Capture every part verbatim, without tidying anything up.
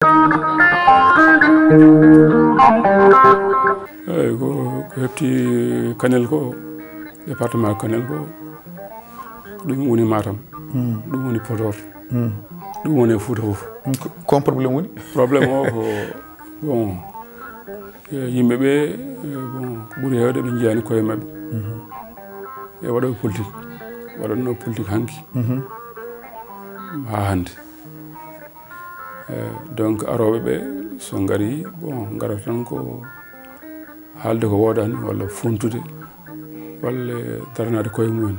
Eyyi, ko, ko hefti Kanel ko, département Kanel ko, ɗum woni Matam, ɗum woni Podor, ɗum woni Fouta fof. Ko, ko on problème woni? Problème o ko, bon, e yimɓe ɓe, e, bon, ko ɓuri heewde ɓe njiyani koye maɓɓe. E waɗooɓe politique, waɗatnoo politique hanki haa hannde. E, donc, arooɓe ɓe, so ngari, bon, ngara tan ko haalde ko woodaani, walla fontude, walla daranaade koye mumen.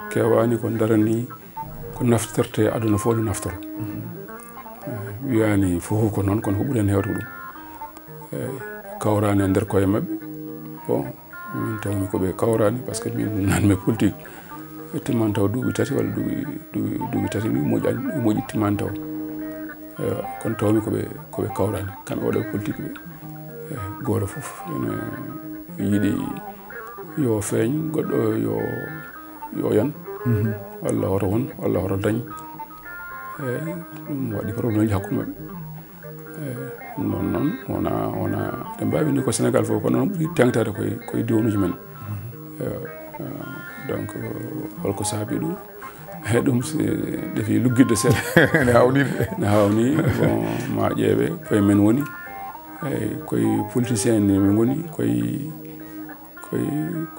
Keewaani ko daranii ko naftortee, aduna fof no naftoro. E, wiyaani fof ko noon, kono ko ɓuri heen heewde ko ɗum. E, kawraani e nder koye maɓɓe. Bon, min tawmi ko ɓe kawraani, par ce que min nanmi politique. E, timman taw duuɓi tati walla duuɓi, duuɓi, duuɓi tati ni moƴƴani, moƴƴi timman taw. E, kono tawmi ko ɓe, ko ɓe kawraani. Kamɓe waɗooɓe politique ɓe. E, gooto fof ene yiɗi yo feeñ, goɗɗo yo, yo yan. Walla hoto won, walla hoto dañ. E, ɗum waɗi problème ji hakkunde maɓɓe. E, ɗum ɗon noon, wona, wona, eɗen mbaawi wiyde ko Sénégal fof, kono noon ɓuri teeŋtaade koye, koye diwanuuji men. E, e, donc, holko saabi ɗum? E, ɗum si ɗefi luggiɗde seeɗa. Ne hawni de. Ne hawni, bon, ma ƴeewe, koye men woni. Eyyi, koye politicien en ni min ngoni, koye, koye,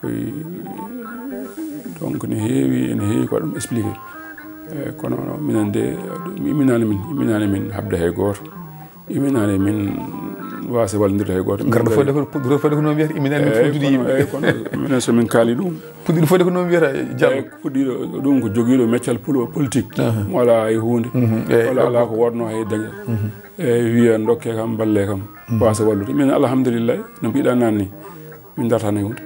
koye, donc, ne heewi, ene heewi ko ɗum expliqué. Eyyi, kono minen de, ɗum iminaani min, iminaani min haɓde hay gooto. Iminaani min waasa wallondirde hay gooto. Min ngari fof de ko, puɗɗiɗo fof de ko noon wiyata, iminaani min, eyyi, fof de kono, yimɓe. Eyyi, kono minen so min kaali ɗum. Puɗɗiɗo fof de ko noon wiyata, Diallo. Eyyi, puɗɗiɗo ɗum ko jogiiɗo meccal polo-, politique. Aha. Mo alaa hay huunde. Mhm. Eyyi, walla alaa ko wodno hay dañal. Mhm. E wiya, "Ndokke kam, mballe kam, waasa wallude." Min, alhamdulillahi, no mbiɗa naan ni, min dartani hunde.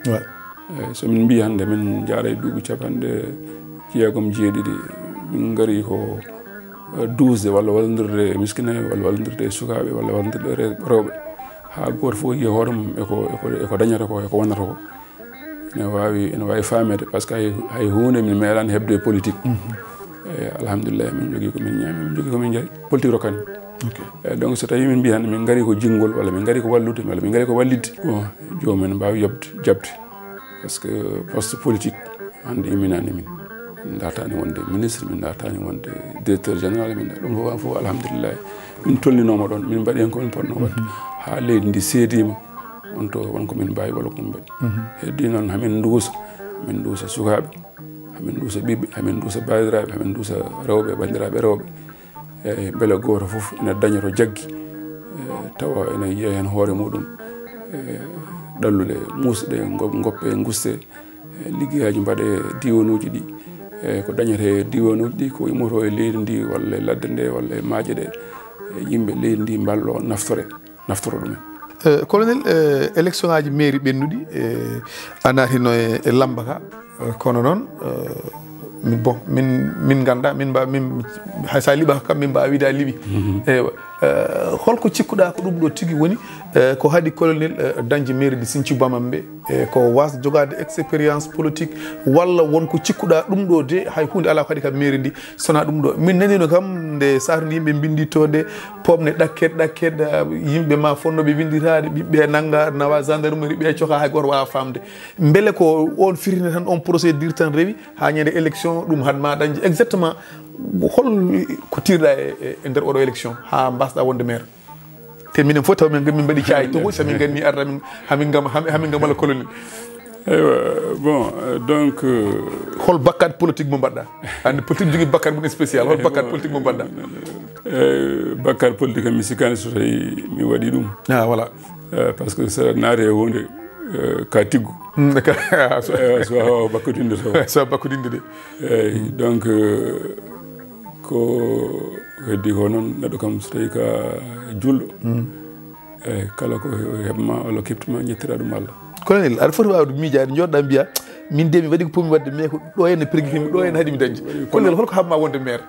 Ouais. E so min mbii hannde, min njaara e duuɓi capanɗe jeegom, jeeɗiɗi, min ngari ko, e, duusde walla wallondirde e miskine, walla wallondirde e sukaaɓe, walla wallondirde e re-, rewɓe. Haa gooto fof yiya hoore mum e ko, e ko, e ko dañata ko, e ko wonata ko. Ene waawi, ene waawi faameede, par ce que hay, hay huunde min meeɗaani heɓde e politique. Mhm. E, alhamdulillahi, min njogii ko min ñaami, min njogii ko min njahi. Politique rokkani. Ok. E, donc, so tawii min mbii hannde min ngari ko jinngol, walla min ngari ko wallude, walla min ngari ko wallitde, bon, joomum en mbaawi yoɓde, jaɓde. Par ce que poste politique, hannde iminaani min. Min ndaartaani wonde ministre, min ndaartaani wonde directeur général, min ɗum fof, fof, alhamdulillahi. Min tolninooma ɗoon, min mbaɗi heen ko min potnoo waɗde. Mhm. Haa leydi ndi seediima, on to, won ko min mbaawi walla ko min mbaɗi. Mhm. Heddii noon, hamin nduusa, hamin nduusa sukaaɓe, hamin nduusa ɓiɓɓe, hamin nduusa banndiraaɓe, hamin nduusa rewɓe, banndiraaɓe rewɓe. E mbele gooto fof ene daña to jaggi, e tawa ene yiya heen hoore muɗum. E ɗalluɗe muusɗe, ngo-, ngoppe, nguste, e liggeyaaji mbaɗe e diiwanuuji ɗi, e ko dañete e diiwanuuji ɗi, ko immoto e leydi ndi, walla e ladde nde, walla e maaje ɗe, e yimɓe leydi ndi mballo naftore. Naftoro ɗumen. Eh, colonel, eh, élection aji mairie ɓennuɗi, eh, a naatino e, e lamba ka. Eh, kono noon, eh, min, bon, min, min ganda, min mba, min, hay sa liɓaka kam, min mbawa wiide a liɓi. Mhm. Eywa. Eh, holko cikkuɗa ko ɗum ɗo tigi woni, eh, ko haɗi colonel, eh, dañde mairie de Sinthiou Bamambé, eh, ko was jogade expérience politique, walla won ko cikkuɗa ɗum ɗo de hay hunde ala ko haɗi ka mairie ndi? Sona ɗum ɗo, min nanino kam nde saatunde yimɓe mbindi to nde, pomne ɗakket, ɗakket, ah, yimɓe ma fonnoɓe winditaade, ɓiɓɓe nanga, nawa gendarmerie, ɓe coka, hay goto wawa famde. Mbele ko on firtinde tan, on procédure tan rewi, ha ñande élection, ɗum hat ma dañde exactement hol ko tirɗa e, e, e nder oɗo élection, ha mbasɗa wonde maire? Te minen fof taw min, min mbaɗi caayi togo, so min nganni arta, hamin, hamin ngam, hamin, hamin ngam walla colonel. Eywa, bon, euh, donc, euh, hol bakkat politique mo mbaɗɗa? Andi politique jogui bakkat mum spécial, hol bakkat politique mo mbaɗɗa? Euh, bakkat politique am, mi sikkani so tawi mi waɗi ɗum. Ah, voilà. Euh, parce que so naati e hunde, euh, ka tiggu. Mm, ka, so, euh, so a wawa bakkudinde taw. So a bakkudinde de. Eyyi, donc, euh, ko heddi ko noon, neɗɗo kam so tawi ka julɗo, mm, eyyi, kala ko heɓma walla keptima, ƴettira ɗum Allah. Colonel, aɗa foti wawde miijaade, jooɗoɗa mbiya, min de mi waɗi ko pomi waɗde, mais ko ɗo henna pergui kami, ɗo henna haɗimi dañde. Waɗi ko colonel, holko haɓma wonde maire?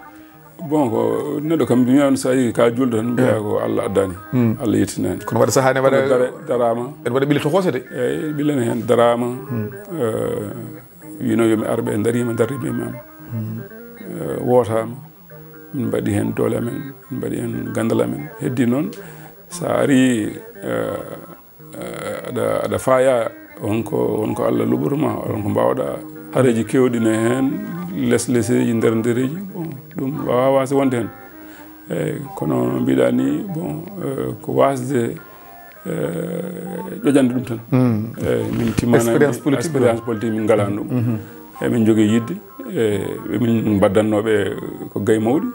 Bon, ko neɗɗo kam mbiya on, so tawi ka julɗo tan, mbiya, eh, ko Allah addani, mm, Allah yettinani. Kono waɗa saaha ne waɗa, kono dare-, darama. Ene waɗa ɓille tokoso de. Eyyi, ɓille ne hen darama. Mm. Eh, wino yomi ar, ɓe darima, darima imam. Mm. Eh, wotama. Min mbaɗi heen doole amen, min mbaɗi heen ganndal amen. Heddi noon, so a arii, eh, eh, aɗa, aɗa faaya, won ko, won ko Allah luɓotoo ma, won ko mbaawɗaa. Hareeji keewɗi ne heen, les leseeji, nder ndereeji, bon, ɗum waawaa waasde wonde heen. Eeyi, kono mbiɗa ni, bon, eh, ko waasde, eh, ƴoƴande ɗum tan. Mm. Eeyi, min timmani expérience politique, expérience politique min ngalaani ɗum. Mhm. Eeyi, min njogii yiɗde, eeyi, ɓe min mbaddannooɓe ko gay mawɗi.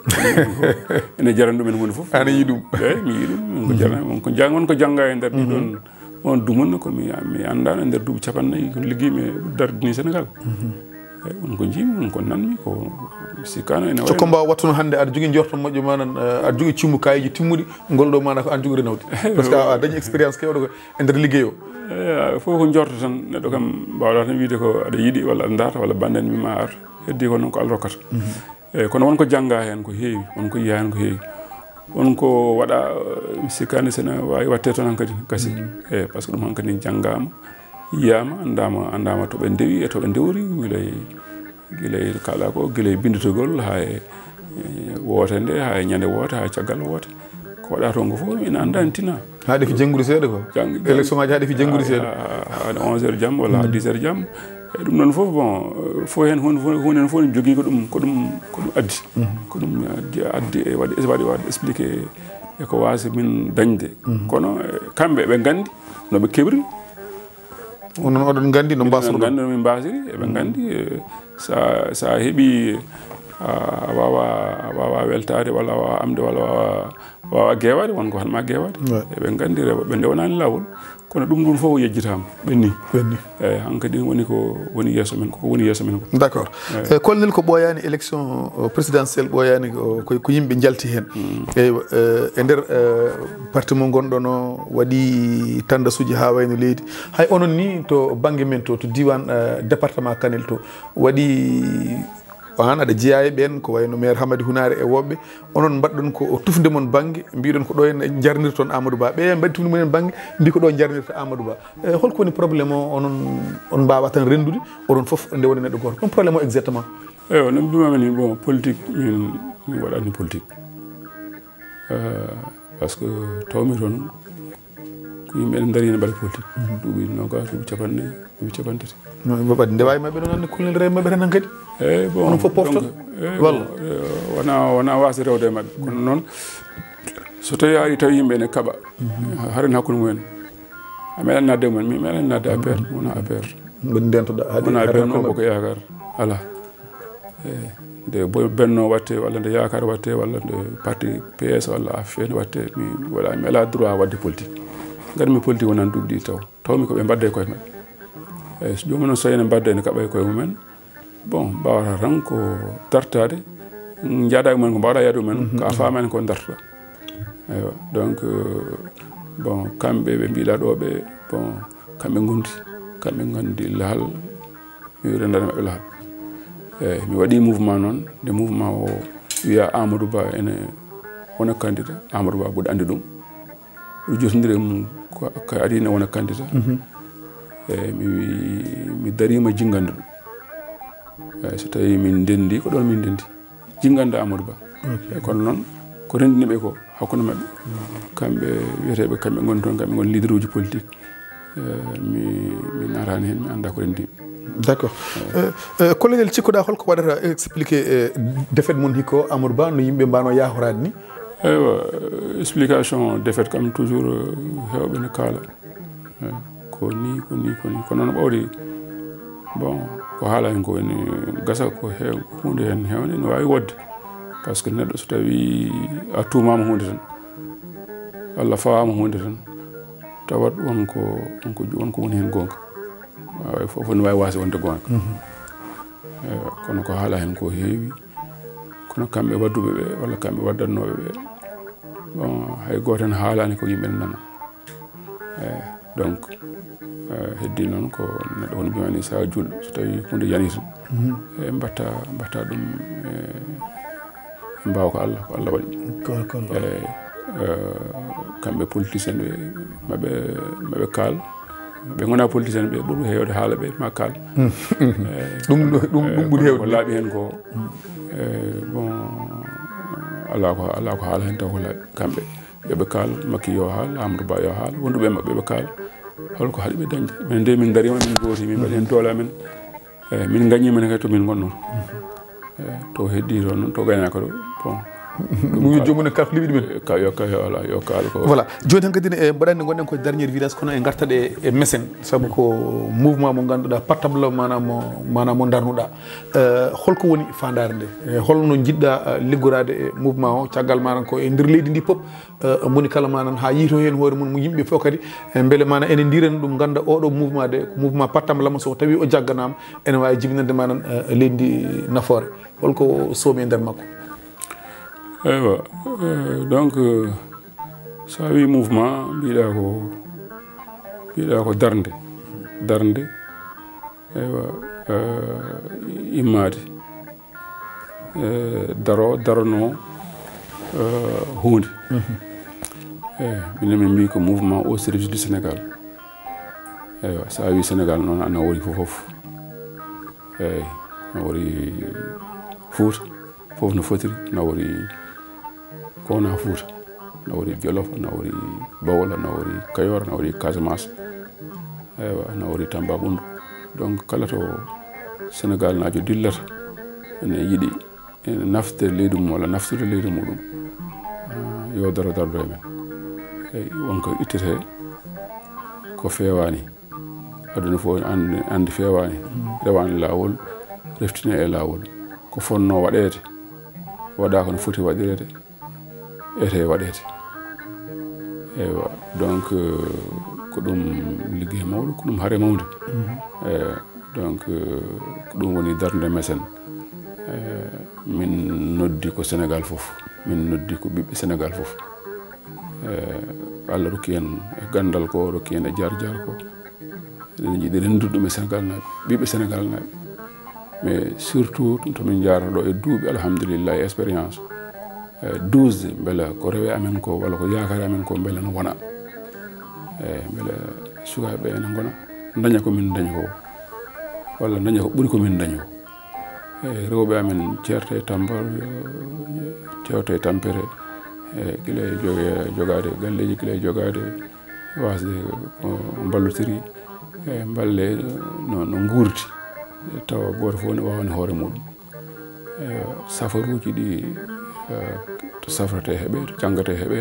Ene jarani ɗum en huunde fof. Aɗa yiɗi ɗum? Eeyi, mi yiɗi ɗum. Won ko jarani, won ko jang-, won ko jannga e nder ɗiɗon, mhm, on dumunna ko mi, mi anndaano e nder duuɓi cappanɗe nayi ko liggi mi dardini Sénégal. Mhm. Eeyi, won ko njiimi, won ko nanmi, ko mi sikkaano ene so wayno combat wattuno hannde, aɗa jogii njorto moƴƴo manan, eh, aɗa jogii cumbukaayiji timmuɗi, ngol ɗo maana ko an jogori nawde. Parce que a dañi expérience keewɗo ko e nder liggey o. Eeyi, fof ko njorto tan, neɗɗo kam mbaawɗa tan wiide ko aɗa yiɗi walla aɗa ndaarta walla banndan mi ma ar. Heddi ko noon ko Allah rokkata. Mhm. Eeyi, kono won ko jannga heen ko heewi, won ko yiya heen ko heewi. Won ko waɗa, eh, mi sikkaani so ene waawi waɗde toon hankadi, gasi. Mhm. Eeyi, par ce que ɗum hankadi janngaama, yiyaama, anndaama, anndaama to ɓe ndewi e to ɓe ndewri, gila e, gila e kala ko, gila e binnditagol, haa e, eh, woote nde, haa e ñande woote, haa e caggal woote. Ko waɗa toon ko fof, ina annda, ina tina. Haa ɗefi jenngude seeɗa ko? Jang-, jang-, élection ngaji haa ɗefi jenngude seeɗa. Haa, haa, haa onze heures jam walla haa, mm, dix heures jam. E ɗum noon fof, bon, fof heen, huunde, huunde, huunde heen fof ne jogii ko ɗum, ko ɗum, ko ɗum addi. Mhm. Ko ɗum addi, addi e waɗi, waɗi, waɗi expliqué e ko waasi min dañde. Mhm. Kono, eh, kamɓe ɓe nganndi no ɓe keɓri. Onon oɗon nganndi no mbasruɗon? Nganndi no min mbasiri, eɓe nganndi, eh, sa, sa heɓi, a, a waawa, a waawa weltaade walla a waawa amde walla a waawa, a waawa geewaade, won ko han ma geewaade. Ouais. Eɓe nganndi rewɓe ɓe ndewnaani laawol. Kono ɗum ɗum fof yejjitaama, ɓenni. Ɓenni. Eeyi, hankadi woni ko woni yeeso men, ko woni yeeso men ko. D'accord. Eeyi. Eh, colonel, ko ɓooyaani élection, o, présidentielle ɓooyaani, o, ko, ko yimɓe njalti heen. Mm. Eeyi, eh, e nder, eh, parti mo ngonɗon o waɗi tandasuuji haa wayno leydi. Hay onon ni to bannge men to, to diiwaan, eh, département Kanel to, waɗi, aan aɗa jeyaa e ɓeen, ko wayno maire Hamadi Hunaare e woɓɓe, onon mbaɗɗon ko tufde mon bannge, mbiɗon ko ɗo en njarnirton Amadou Ba. Ɓe mbaɗi tufde mumen bannge, mbi ko ɗo njarnirta Amadou Ba. Eh, holko woni problème o, onon, on mbaawa tan renndude, oɗon fof nde woni neɗɗo gooto? Ɗum problème o exactement? Eeyi, no mbimami ni, bon, politique, min, mi waɗani politique. Eh, par ce que tawmi toon, ko yimɓe ene ndarii ene mbaɗa politique. Mhm. Duuɓi noogaas, duuɓi cappanɗe nayi, duuɓi cappanɗe tati. No, ɓe mbaɗi ndewa e maɓɓe noon, anndi kullel rew maɓɓe tan hankadi. Eeyi, bon, onon fof poftoɗon? Eeyi, walla? Bon, eh, wona, wona waasde rewde e maɓɓe. Kono noon, so tawii a ari tawi yimɓe ene kaɓa, mhm, haren hakkunde mumen. A meeɗa naatde e mumen, mi meeɗa naatde A P R, wona A P R. Mbaɗi ndeentoɗa, haɗi wona haren Benno hakkunde Bokk Yaakaar, alaa. Eeyi, nde bo-, Benno waɗte, walla nde Yaakaar waɗte, walla nde parti P S walla A F P ne waɗte, mi waɗa, mi alaa droit waɗde politique. Ngar mi politique wonani duuɓi ɗiɗi taw. Tawmi ko ɓe mbadda e koye maɓɓe. Eeyi, so joomum noon so ene mbadda, ene kaɓa e koye mumen, bon, mbaawata tan ko dartaade, njaadaa e mumen ko mbaawɗaa yaade mumen, mhm, ko a faamaani ko dartoɗaa. Eywa, donc, euh, bon, kamɓe ɓe mbiɗa ɗo ɓe, bon, kamɓe ngondi, kamɓe ngondi lahal, mi renndani maɓɓe lahal. Eeyi, mi waɗi mouvement noon, nde mouvement o wiya Amadou Ba ene wona candidat, Amadou Ba mboɗo anndi ɗum. Mboɗo jotondiri e mum ko, ko adii ene wona candidat. Mhm. Eeyi, mi, mi dariima jinngande ɗum. Eeyi, so tawii min ndenndi, ko ɗoon min ndenndi. Jinngande Amadou Ba. Ok. Eeyi, kono noon, ko renndini ɓe ko hakkunde maɓɓe. Kamɓe wiyeteeɓe, kamɓe ngoni toon, kamɓe ngoni leader uji politique. Eh, mi, mi naataani heen, mi anndaa ko renndini ɓe. D'accord. Eh, eh, colonel, cikkuɗaa holko waɗata expliqué, eh, défaite mon hikka o, Amadou Ba, no yimɓe mbaano yaahoraade ni? Eywa, eh, explication défaite kam toujours, eh, heewɓe ne kaala. Eh, ko ni, ko ni, ko ni. Kono no ɓawri, bon, ko haala heen ko ene gasa ko heew-, huunde heen heewde no waawi woodde. Par ce que neɗɗo so tawii a tuumaama huunde tan, walla fawaama huunde tan, tawat won ko, won ko, won ko woni heen goonga. Waawi fof ne waawi waasde wonde goonga. Mhm. Eh, kono ko haala heen ko heewi. Kono kamɓe waɗduɓe ɓe, walla kamɓe waɗdannooɓe ɓe, bon, hay gooto heen haalaani ko yimɓe nana. Eh, donc, eh, heddi noon ko neɗɗo woni mbiyani sa julɗo, so tawii huunde yani tan, mhm, eh, mbatta, mbatta ɗum, eh, mbaawa ko Allah, ko Allah waɗi. Ko, ko Allah. Eh, eh, kamɓe politicien ɓe, maɓe, maɓe kaal. Ɓe ngona politicien ɓe ɓuri heewde haala ɓe ma kaal. Mm. Eh, ɗum, ɗum, ɗum eh, ɓuri heewde. Ko laaɓi heen ko, mm, eh, bon, alaa ko, alaa ko haala heen taw ko laaɓi. Kamɓe yo ɓe kaal, Makki yo haal, Amadou Ba yo haal, wonduɓe e maɓɓe ɓe kaal. Holko haɗi ɓe dañde? Minen de min ndariima, min ngooti, min mbaɗi heen doole amen. Eeyi, min ngaññiima ne kadi to min ngonno. Eeyi, to heddi toon noon, to gaynako ɗo, bon. Ɗum yo ka- joomum en kala ko liɓi ɗumen. Ka yo, ka yo, ala, yo kaal ko. Voilà. Jooni tan kadi ne, e, mbaɗa anndi ngonɗen ko dernier virage, kono e ngartaɗe e mécène, sabu ko mouvement mo ngannduɗaa, portable, maanaam mo, maanaam mo ndarnuɗaa. Eh, holko woni faandaare nde? Eh, holno njiɗɗa, eh, liggoraade e mouvement o, caggal maanaam ko e nder leydi ndi fof, eh, moni kala maanaam haa yiyto heen hoore mum, mo yimɓe fof kadi, eh, mbele maanaam ene ndiren ɗum, ngannda oɗo mouvement de, ko mouvement pattam lama, so tawi o jagganaama, ene waawi jibinande maanaam, eh, leydi ndi nafoore. Holko soomi e nder makko? Eywa, eh, donc, eh, so a wii mouvement, mbiɗa ko, mbiɗa ko darnde. Darnde, eywa, eh, immaade. Eh, daro, darano, eh, huunde. Mhm. Eh, minen min mbii ko mouvement au service du Sénégal. Eywa, so a wii Sénégal noon, a nawori fof fof. Eeyi, nawori Fuuta, fof no fotiri, nawori ko wonaa Fuuta. Nawori Jolof, nawori Bawol, nawori Kayoor, nawori Casamance. Eywa, nawori Tambacounda. Donc, kala to Senegaalnaajo dillata, ene yiɗi, ene naftira leydi mum walla naftude leydi muɗum, ah, yo daro dardo e men. Eeyi, won ko ittetee ko feewaani. Aduna fof andi, andi feewaani. Rewaani laawol, reftina e laawol. Ko fonnoo waɗeede, waɗaaka no foti waɗireede, ete waɗeede. Eywa, donc, euh, ko ɗum liggey mawɗo, ko ɗum hare mawnde. Mhm. Eh, donc, euh, ko ɗum woni darnde mécène. Eh, min noddi ko Sénégal fof, min noddi ko ɓiɓɓe Sénégal fof. Eh, Allah rokki en e ganndal ko, rokki en e jaar-jaar ko. Eɗen njiɗi renndude ɗum e Senegaalnaaɓe, ɓiɓɓe Senegaalnaaɓe. Mais surtout, to min njaarata ɗo e duuɓi, alhamdulillah, e expérience, eh, douze, mbela ko rewe amen ko, walla ko yaakaare amen ko, mbela no wona. Eh, mbela sukaaɓe ene ngona, daña ko min dañi ko, walla daña ko ɓuri ko min dañi ko. Eh, rewɓe amen ceerta e tambal, eh, cewta e tampere, eh, gila e joge-, jogaade galleeji, gila e jogaade waasde ko mballotiri, eh, mballe, eh, no, no nguurdi, eh, tawa gooto fof ne waawani hoore muɗum. Eh, safaruuji ɗi, eh, to safrete heɓe, to janngate heɓe,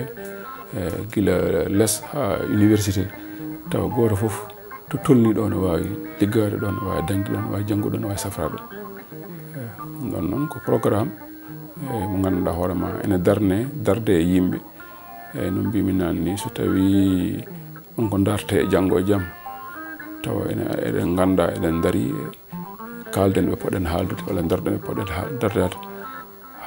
eh, gila les haa université, tawa gooto fof to tolni ɗo ne waawi liggaade, ɗo ne waawi dañde, ɗo ne waawi janngude, ɗo ne waawi safraade. Eh, ɗum ɗon noon ko programme, eh, mo ngannduɗaa hoore ma ene darne, darde e yimɓe. Eyyi, no mbimi nane ni, so tawi on ko darte e janngo e jam, tawa ene, eɗen ngannda, eɗen dari, kaalden ɓe poɗɗen haaldude, walla darden ɓe poɗɗen haal-, dardaade,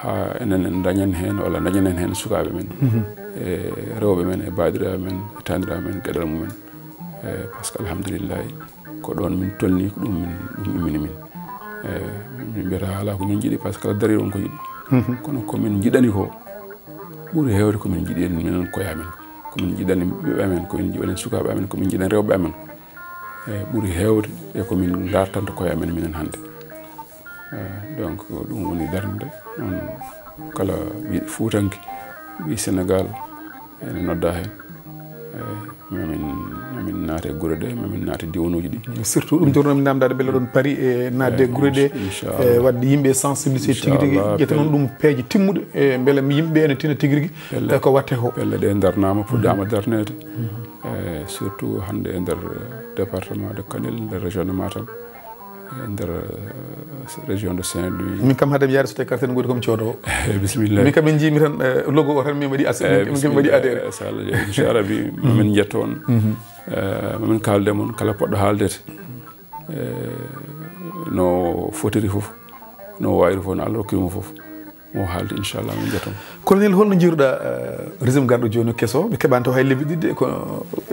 haa enen en dañen heen, walla dañanen heen sukaaɓe men, mhm, e rewɓe men, e baadiraaɓe men, e taaniraaɓe men, geɗal mumen. E, par ce que, alhamdulillahi, ko ɗoon min tolni, ko ɗum min, ɗum immini min. E, min mbiyata haala ko min njiɗi, par ce que kala dariiɗo on ko yiɗi. Mhm. Kono ko min njiɗani ko, ɓuri heewde ko min njiɗi en minen koye amen. Ko min njiɗani ɓiɓɓe amen, ko min njiɗani sukaaɓe amen, ko min njiɗani rewɓe amen. E, ɓuri heewde e ko min ndartanta koye amen minen hannde. E, donc, ɗum woni darnde. Ɗum kala ɓiy Fuutanke, ɓiy Senegaal, ene nodda heen. E, mamin, mamin naate gure ɗe, mamin naate diwanuuji ɗi. Surtout ɗum joɗɗo min namdade, mbele ɗon pari e naatde e gure ɗe, inchallah, e waɗde yimɓe sensibilisé tigi tigi, inchallah, ƴetta noon ɗum peeje timmuɗe, e mbele yimɓe ene tina tigi rigi, pelle, e ko watte ko. Pelle ɗe darnama, puɗɗama darnede. Mhm. E surtout hannde e nder, eh, département de Kanel, nder région de Matam, e nder, eh, région de Saint-Louis. Min kam haade mi yaade so tawi carte d'identité goɗɗi ko mi coodowo. Eh, bisimilla. Min kam min njiimi tan, eh, logo o tan min mbaɗi as-, eh, min, min mbaɗi bisimilla, adhéré. Eh, so Allah jaɓi, inchallah, bi-, mhm, min njetto on. Mhm. Eh, min kaalde mon, kala poɗɗo haaldede. Eh, no fotiri fof, no wayri fof, no Allah rokkiri mo fof. Mo haalde, inchallah, min njetto mo. Colonel, holno njiiruɗa, eh, régime garɗo jooni keso? Ɓe keɓaani taw hay lebbi ɗiɗi de, ko,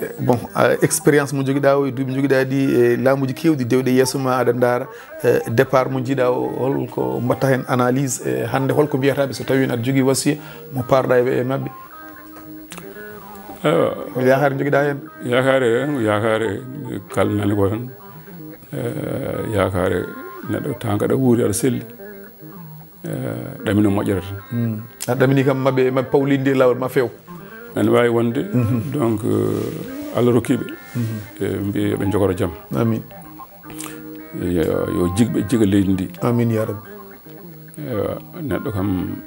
eh, bon, eh, expérience mo jogiɗa o e duuɓi jogiɗa ɗi e laamuji kewɗi dewɗe yeeso ma, aɗa ndaara, eh, départ mo jiiɗa o, holko mbatta heen analyse, eh, hannde holko mbiyataɓe so tawi aɗa jogii wasiya mo parɗa e, e maɓɓe? Eywa. Hol yaakaare jogiɗa heen? Yaakaare, yaakaare kalnani ko tan. Eh, yaakaare neɗɗo tan kaɗa wuuri aɗa selli. ɗamino moƴƴere tan. A ɗamini kam maɓe maɓe paw leydi ndi e laawol ma few. Ene waawi wonde, donc, Allah rokkiiɓe, ɓe mbiye yo ɓe njogoro jam. Amin. Yo jigɓe jiga leydi ndi. Amin ya rabbi. Ewa, neɗɗo kam,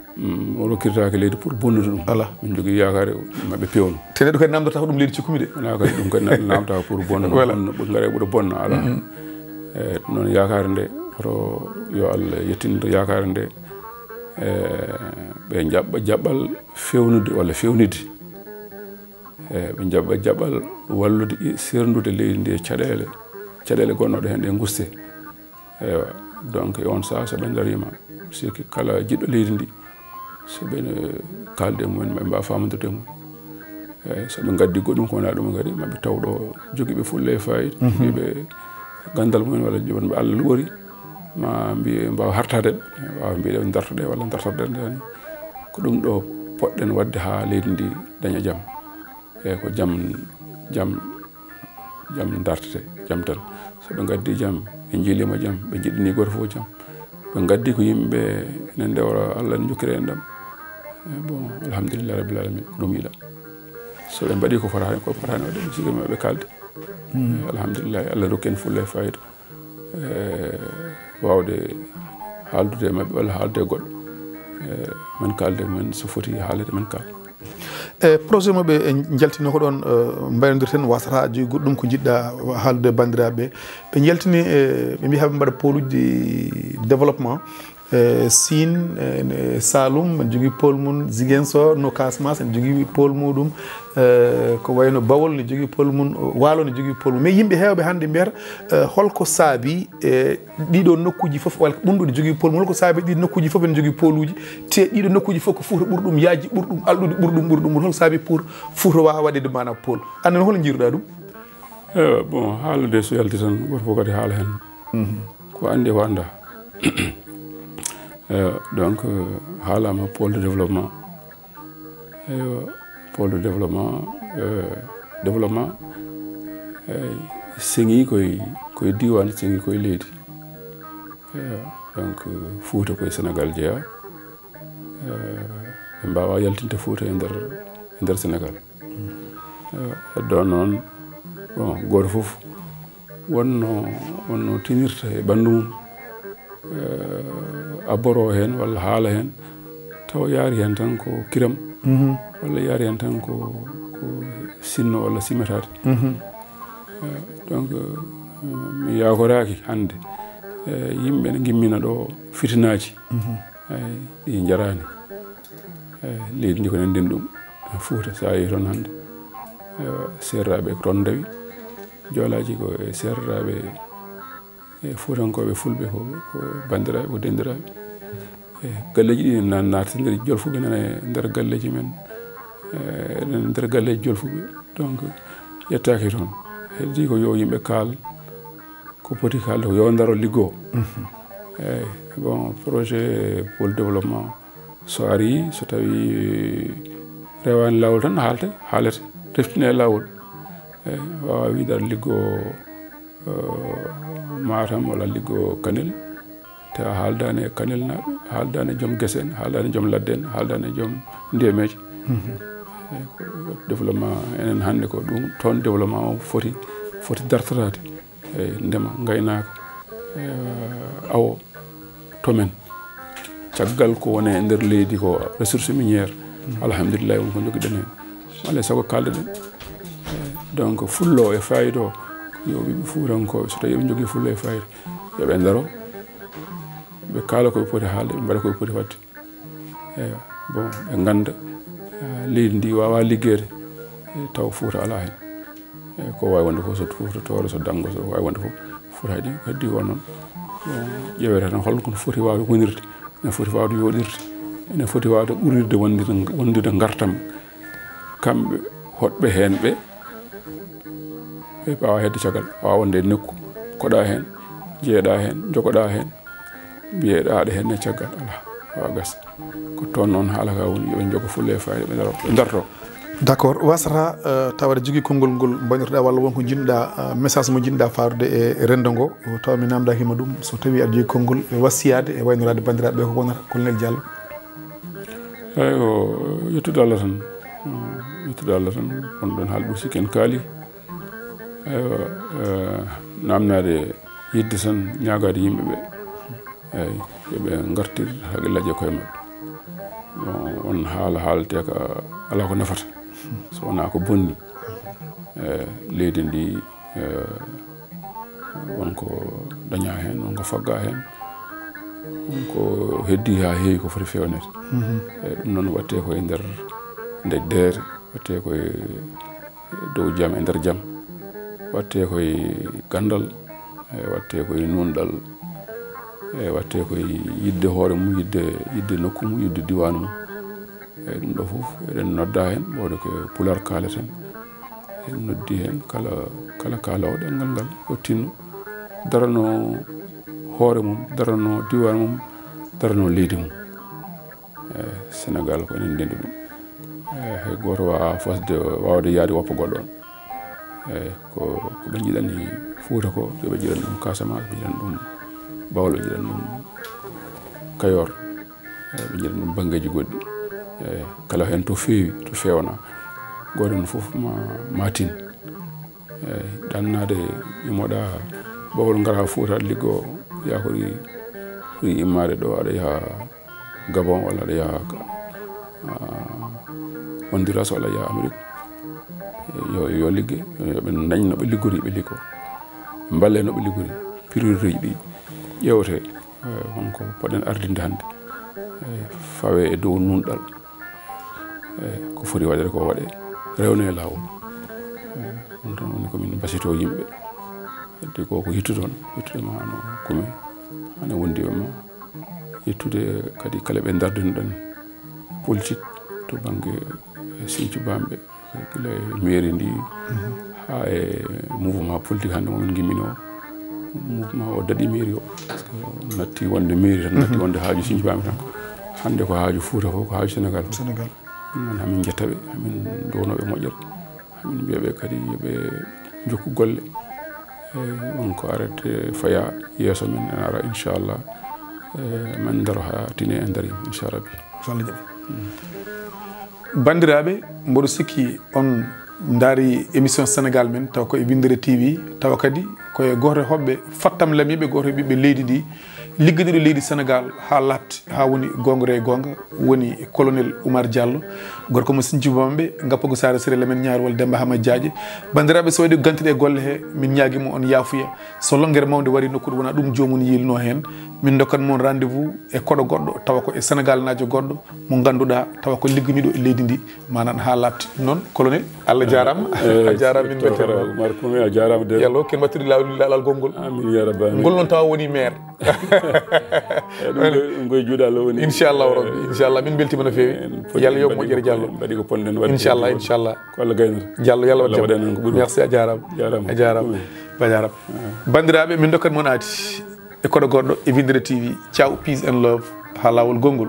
o rokkirtaake leydi pour bonnude ɗum. Ala. Min jogii yaakaare maɓe pewno. Te neɗɗo kadi namdata ko ɗum leydi cikkumi de. Wona kadi ɗum kadi neɗɗo namdata pour bonno. Voilà. Bonno ɓuri ngara e ɓuri bonno, ala. Eyi, ɗum noon yaakaare nde, hoto yo Allah yettin yaakaare nde. E, ɓe jaɓɓa jaɓɓal fewnude walla fewnide. E, ɓe jaɓɓa jaɓɓal wallude, serndude leydi ndi e caɗeele, caɗeele gonnoɗe heen ɗe guste. Ewa, donc e on saha so ɓe dariima, sikki kala jiɗɗo leydi ndi, so ɓe kaalde e mumen, ɓe mbaawa faamondirde e mumen. Eyi, so ɓe ngaddi goɗɗum ko wonaa ɗum kadi, maɓe taw ɗo jogiiɓe fulla e faayida, jogiiɓe ganndal mumen walla jogiiɓe Allah luɓori, ma mbiye mbaawa hartaade ɓe, waawa mbiye ɓe dartoɗe walla dartoɗe. Ko ɗum ɗo poɗɗen waɗde haa leydi ndi daña jam. Eyi, ko jam, jam, jam dartete, jam tan. So ɓe ngaddi jam, ɓe njiilima jam, ɓe njiɗɗini gooto fof jam. Ɓe ngaddi ko yimɓe ene ndewra Allah ene jokkira en ɗam. E, bon, alhamdulillahi rabbil alamin, ko ɗum yiɗa. So ɓe mbaɗi ko fotaani, ko fotaani waɗde, ɓe sikki maɓe kaalde. E, alhamdulillahi, Allah rokki en fulla e faayida. E, waawde haaldude e maɓɓe walla haaldude e goɗɗo. E, men kaalde, men so foti haalede, men kaal. E, projet mo ɓe njaltino ko ɗon, e, mbayrondirten, wasata jogi goɗɗum ko njiɗɗa haaldude e banndiraaɓe ɓe? Ɓe njaltini, e, ɓe mbiya ɓe mbaɗa pôluji développement. E, Sine, e, Saloum, ene jogii pôle mum, Ziguinchor, no Casamance, ene jogii pôle muɗum, e, ko wayno Bawol ne jogii pôle mum, Waalo ne jogii pôle mum. Mais yimɓe heewɓe hannde mbiyata, e, holko saabi, e, ɗiɗo nokkuuji fof, walla ɓurnduɗo jogii pôle mum, holko saabi ɗiɗo nokkuuji fof ene jogii pôluji, te ɗiɗo nokkuuji fof ko Fuuta ɓuri ɗum yaajde, ɓuri ɗum alɗude, ɓuri ɗum, ɓuri ɗum, ɓuri ɗum. Holko saabi pour Fuuta waawa waɗde maanaam pôle? Aan ne, hol njiiruɗaa ɗum? Ewa, bon, haalde so yalti tan, gooto fof kadi haala heen. Ko anndi ko anndaa. Ewa, donc, haalaama pôle de développement. Ewa, pôle de développement, euh, développement, euh, seŋii koye, koye diiwaan, seŋii koye leydi. Ewa, donc, Fuuta koye Senegaal jeyaa. Euh, ɓe mbaawaa yaltinde Fuuta e nder, e nder Senegaal. Eh, ɗo noon, bon, gooto fof wonno, wonno tinirta e ɓanndu mum, eh, abboro heen walla haala heen, tawa yaari heen tan ko kiram, walla yaari heen tan ko, ko sinno walla simmetaade. Eh, donc, eh, mi yaakoraaki hannde, eh, yimɓe ne ngimmina ɗo fitinaaji. Eyi, ɗi njaraani. Eyi, leydi ndi ko nanndin ɗum. Fuuta, so a yehii toon hannde, eyi, Seeraaɓe ko toon ndawi. Joolaaji ko e Seeraaɓe, e Fuutankooɓe, Fulɓe ko, ko banndiraaɓe, ko denndiraaɓe. Eyi, galleeji ɗi na-, naata nder Jolfuɓe nana e nder galleeji men. Eyi, enen nder galleeji Jolfuɓe. Donc, yettaaki toon. Heddii ko yo yimɓe kaal, ko poti haalde ko yo ndaro liggoo. Eyi, bon, projet pôle développement, so arii, so tawii rewaani laawol tan, haalte, haalete, reftine e laawol. Eyi, waawaa wiide aɗa liggoo, eh, Matam walla liggoo Kanel, te a haaldaani e Kanelnaaɓe, haaldaani e joom gese en, haaldaani e joom ladde en, haaldaani e joom ndiyameeje. Eyi, ko développement, enen hannde ko ɗum, toon développement o foti, foti dartoraade. Eyi, ndema, ngaynaaka, eh, awo, to men. Caggal ko woni e nder leydi ko ressource minière, alhamdulillahi, won ko njogii-ɗen heen. Alaa e sago kaalde-ɗen. Eh, donc, fullo e faayido, yo ɓiɓɓe Fuutankooɓe, so tawii eɓe njogii fullo e faayido, yo ɓe ndaro, ɓe kaala ko ɓe poti haalde, ɓe mbaɗa ko ɓe poti waɗde. Eyi, bon, ɓe ngannda, eh, leydi ndi waawaa liggeede, eh, taw Fuuta alaa heen. Eyi, ko waawi wonde fof, so Fuuta Tooro, so Danngo, so waawi wonde fof, Fuuta haɗi, heddi ko noon. Bon, ƴeewete tan holno kono foti waawde wonirde, ene foti waawde yooɗirde, ene foti waawde ɓurirde wondude, wondude ngartam. Kamɓe hoɗɓe heen ɓe, ɓe mbaawa hedde caggal, waawa wonde e nokku, koɗa heen, jeeɗa heen, jogoɗa heen. Mbiyeɗaa aɗa heen e caggal, alaa, wawa gasa. Ko toon noon haala ka woni, yo ɓe njogo fulla e fayda, ɓe ndaro, ɓe ndarto. D'accord, wasata, eh, tawa aɗa jogii konngol ngol mbaynortoɗaa walla won ko njiɗnoɗaa, eh, message mo njiɗnoɗaa faarude e renndo ngo, tawa mi naamndaaki ma ɗum, so tawii aɗa jogii konngol e wasiyaade e waynoraade banndiraaɓe ɓe ko wonata, Colonel Diallo? Eywa, yettude Allah tan. Yettude Allah tan, kono ɗon haalɗo sikki en kaali. Eywa, eh, naamnaade yidde tan, ñaagaade yimɓe ɓe. Eyyi, yo ɓe ngartir haqqillaaji e koye maɓɓe. Bon, on haala haaletee ka alaa ko nafata. So wonaa ko bonni. Eh, leydi ndi, eh, won ko dañaa heen, won ko faggaa heen. Won ko heddii haa heewi ko foti feewneede. Mhm. Eyyi, ɗum noon waɗtee ko e nder, nder deere, waɗtee ko e dow jam e nder jam, waɗtee koye ganndal, e waɗtee koye nuunɗal, e waɗtee koye yiɗde hoore mum, yiɗde, yiɗde nokku mum, yiɗde diwaanu mum. E ɗum ɗo fof eɗen nodda heen, ɓawde ko e Pulaar kaaleten. En noddi heen kala, kala kaaloowo ɗemngal ngal, o tinno, darano hoore mum, darano diwaanu mum, darano leydi mum. Eh, Senegaal ko enen ndenndi ɗum. Eh, hay gooto waawaa fosde, waawde yahde woppa goɗɗo on. Eh, ko, ko ɓe njiɗani Fuuta ko, ɓe njiɗani ɗum Casamance, ɓe njiɗani ɗum Bawol, ɓe njiɗani ɗum Kayoor, eh, ɓe njiɗani ɗum banngeeji goɗɗi. Eh, kala heen to feewi, to feewnaa, gooto heen fof ma, ma tin. Eyyi, ɗannaade, imoɗa Bawol, ngara Fuuta, aɗa liggoo, yaa ko ɗi, ɗi immaade ɗo, aɗa yaha Gabon walla aɗa yaha ka, ah, Honduras walla yaha Amérique. Yo, yo ligge, yo ɓe ndañ no ɓe liggori, ɓe liggoo. Mballe no ɓe liggori. Priorité ji ɗi ƴeewte, eh, won ko poɗɗen ardinde hannde. Eh, fawe e dow nuunɗal. Eh, ko foti waɗeede ko waɗe, rewne e laawol. Eh, ɗum tan woni ko min mbasiytoo yimɓe. Heddi ko ko yettude on, yettude ma no kume, hane wondiɓe ma. Yettude kadi kala ɓe ndardunoɗen politique to bannge, eh, Sinthiou Bamɓe, gila e mairie ndi, haa e mouvement politique hannde mo min ngimmino. Mouvement o daɗi mairie o. Parce que natti wonde mairie tan, natti wonde haaju Sinthiou Bamɓe tan. Hannde ko haaju Fuuta fof, ko haaju Sénégal fof. Sénégal. Ɗum noon, hamin njetta ɓe, hamin nduwano ɓe moƴƴere. Hamin mbiya ɓe kadi yo ɓe njokku golle. Eh, won ko arete faya yeeso men, en ara, inchallah. Eh, men ndaro haa tine e nder yim, inchallah. So Allah jaɓi. Banndiraaɓe, mboɗo sikki on ndaari émission Sénégal men, tawa ko e Winndere T V, tawa kadi ko e gooto e hoɓɓe fattamlamiiɓe, gooto e ɓiɓɓe leydi ndi, ligganiiɗo leydi Sénégal haa laaɓti, haa woni goonga e goonga, woni Colonel Oumar Diallo, gorko mo Sinthiou Bamɓe, ngappagu Saare Siré Lamen Ñaarwal Demba Hama Jaaje. Banndiraaɓe, so waɗi gantide e golle he, min ñaagii mo on yaafuya. So lonngere mawnde warii nokku ɗo wonaa ɗum joomum yiilnoo heen, min ndokkat mo on rendez-vous e koɗo goɗɗo, tawa ko e Sénégal naajo goɗɗo, mo ngannduɗaa, tawa ko ligganiiɗo e leydi ndi, maanaam haa laaɓti. Ɗum noon, Colonel, Allah jaaraama. Eh, a jaaraama, min mbeltaniima. Umar Kumi, a jaaraama de. Yallo, ken mbaɗtiri laawol laalal gongol. Amin, ya rabbal alamin. Ngol noon tawa woni maire. Eh, ɗum koye, ɗum koye juuɗe Allah woni. Inchallahu rabbi, inchallah. Min mbeltiima no feewi. En poti Yalla yo mbaɗi moƴƴere ko, Diallo. Mbaɗi ko ponɗen waɗde. Inchallah, inchallah. Ko Allah gaynata. Diallo, Yalla waɗ Allah jam. Waɗan en ko ɓuri. Merci, a jaaraama. Jaaraama. A jaaraama. Ɗum en. A jaaraama. Ah. Banndiraaɓe, min ndokkat mon aadi e koɗo goɗɗo e Winndere T V. Ciao, peace and love. Haa laawol gongol.